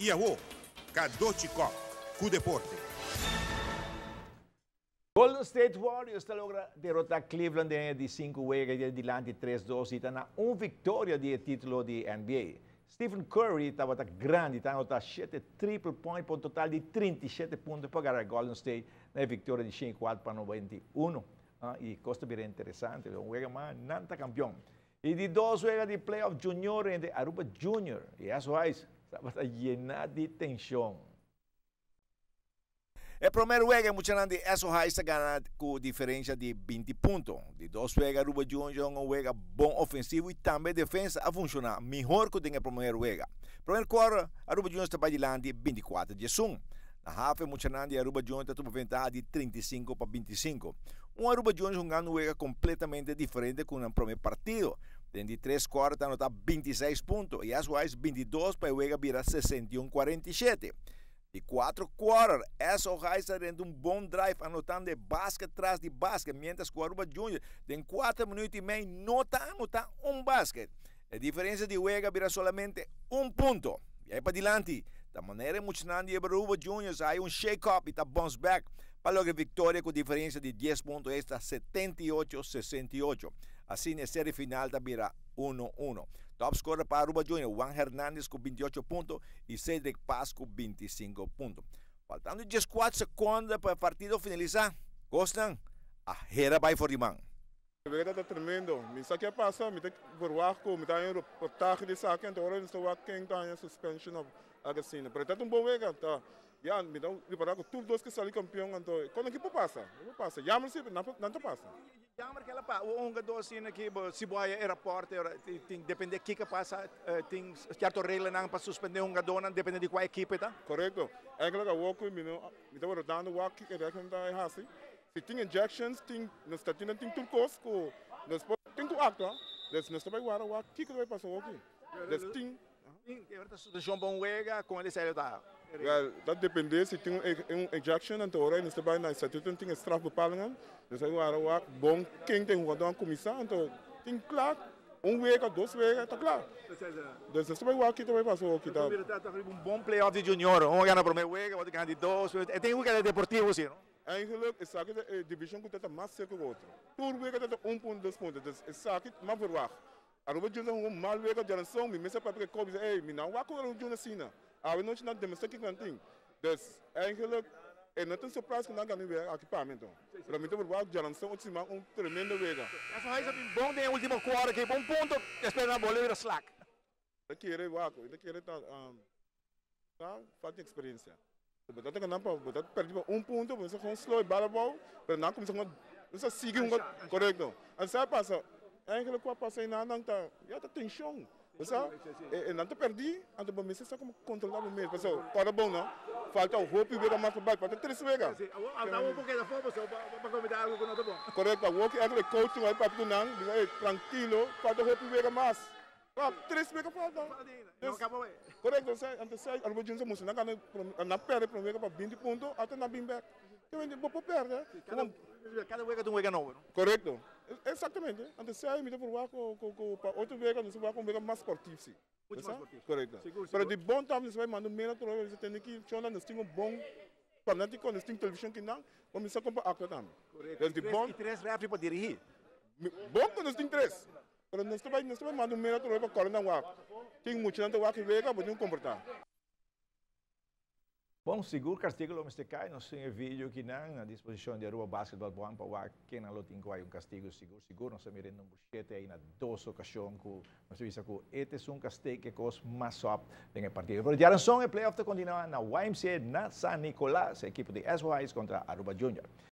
Y awo, Cadochi Kock cu deporte. Golden State Warriors ta logra derota Cleveland den e di 5 wega y dilanti 3-2 y ta na un victoria di titulo di NBA. Stephen Curry tabata grandi, ta anota 7 triple point pa un total di 37 punto pa gana Golden State na victoria di 104-91. Ah, y cos ta bira interesante, un wega mas nan ta campeon. E di dos wega di playoff junior entre Aruba Junior y SOIS tabata yena di tension. E prome wega muchanan di SOH a gana cu diferencia di 20 punto. Di dos wega Aruba Junior, un wega bon ofensivo y tambe defensa a funciona mihor cu den e prome wega. Prome quarter Aruba Junior ta dilanti 24-11. Na half muchanan di Aruba Junior ta tuma ventaha di 35-25. Un Aruba Junior hungando un wega completamente diferente cu e prome partido. Den di tres quarter ta anota 26 punto y SOH 22 pa wega bira 61-47. Di cuater quarter, SOH ta den un bon drive anotando basket tras di basket, mientras cu Aruba Junior den 4 minuut y mey no ta anota un basket. E diferencia di wega bira solamente un punto. Y ey pa dilanti, di manera muchanan di Aruba Junior hay un shake-up y ta bounce back pa logra victoria cu diferencia di 10 punto, esta 78-68. Asina, e serie final ta bira 1-1. Top scorer pa Aruba Junior, Juan Hernandez cu 28 punto y Cedric Paz cu 25 punto. Faltando 14 seconde pa e partido finalisa, cosnan a hera bay for di man. Wega ta tremendo. Mi sa kico a pasa, mi ta verwacht cu mi ta un reportahe di esaki, anto ora nos wak ken ta suspension of algo asina. Pero ta un bon wega, ta. Ja, mi ta prepara cu tur dos cu sali campeon, anto cuando ekipo pasa, ekipo pasa. Jammer si, nan ta pasa. Jammer cu el a pa, un hungador asina cu si bo e rapport tin depende kico pasa, tin cierto reglanan pa suspende un hungador, depende di cua ekipo ta. Correcto. Eigenlijk a wak mi no mi ta dando wak e regla ta hasi. Si tin ejections, tin nos ta tin tin tur cos cu nos tin cu actua. Dus nos ta bay warda wak kico ta bay pasa aki. Dus tin Tin e situacion pa un wega con e serio ta. Wel, dat depende si tin un ejection, anto ora nos ta bay na statuto, tin strafbepalingen. Dus ay warda wak bon ken tin hungador a cuminsa, anto tin klaar un wega, dos wega, ta klaar. Dus nos ta bay wak kico ta bay pasa aki ta. Un bon playoff di junior, un gana prome wega, otro gana di dos, e tin un wega deportivo si, no? Eigenlijk, esaki ta e division cu ta mas cerca cu otro. Tur wega ta un punto, dos punto. Dus esaki m'a verwacht. Aruba Junior un mal wega djaranson, mi mester papia cu bisa, "Hey, mi no wak cu Aruba Junior asina. Awe nochi nan demostra kico nan tin." Dus eigenlijk, e no ta un surprise cu nan gana wega aki pa mi anto. Pero mi ta verwacht djaranson otro siman un tremendo wega. Eso hij is bon den ultimo quarter aki, un punto, despues nan bolbe bira slack. Ta kere wak, ta kere ta ta falta experiencia. Bo ta gana pa bo ta perdi pa un punto, bo gewoon slow e bala bou, pero nan cuminsa gewoon, bo sigui hunga correcto. En sa pasa, eigenlijk wat pasa einan nan ta, ja, ta tension. Bo sa, e nan ta perdi, anto bo mester sa como controla bo mes. Paso, corda bon no, falta hopi wega mas pa bai, falta tres wega. Awor bo keda for, paso pa comenta algo cu no ta bon. Correcto, awor cu eigenlijk coaching bai papia cu nan, bisa, "Hey, tranquilo, falta hopi wega mas." Ah, tres wega falta. No caba. Correcto, sei, anto sei, Aruba Junior musu nan gana, nan perde prome wega pa 20 punto, ata nan bin back. Ke bo por perde. Cada wega ta un wega nobo, no? Correcto. Exactamente. Anto sei mi ta verwacht cu pa otro wega nos wak un wega mas sportief si. Mucho mas sportief. Correcto. Sigur, Pero di bon tambe nos bay manda un mail atrobe, nos tende ki chona nos tin un bon fanático, nos tin television kinan, pa mi sa con pa actua tambe. Correcto. Dus di bon Y tres referee pa dirigi. Bon cu nos tin tres. Pero nos ta bay manda un mail atrobe pa corre nan wak. Tin mucho nan ta wak wega, bo tin comporta. Bon, sigur castigo lo mester cay, nos tin e video aki nan na disposicion di Aruba Basketball Bond pa wak ken lo tin cu un castigo sigur sigur. Nos a mira number 7 ey na dos ocasion cu nos a bisa cu esey ta un castigo cu cos mas op den e partido. Pero djaranson e playoff ta continua na YMCA na San Nicolas, ekipo di SYS contra Aruba Junior.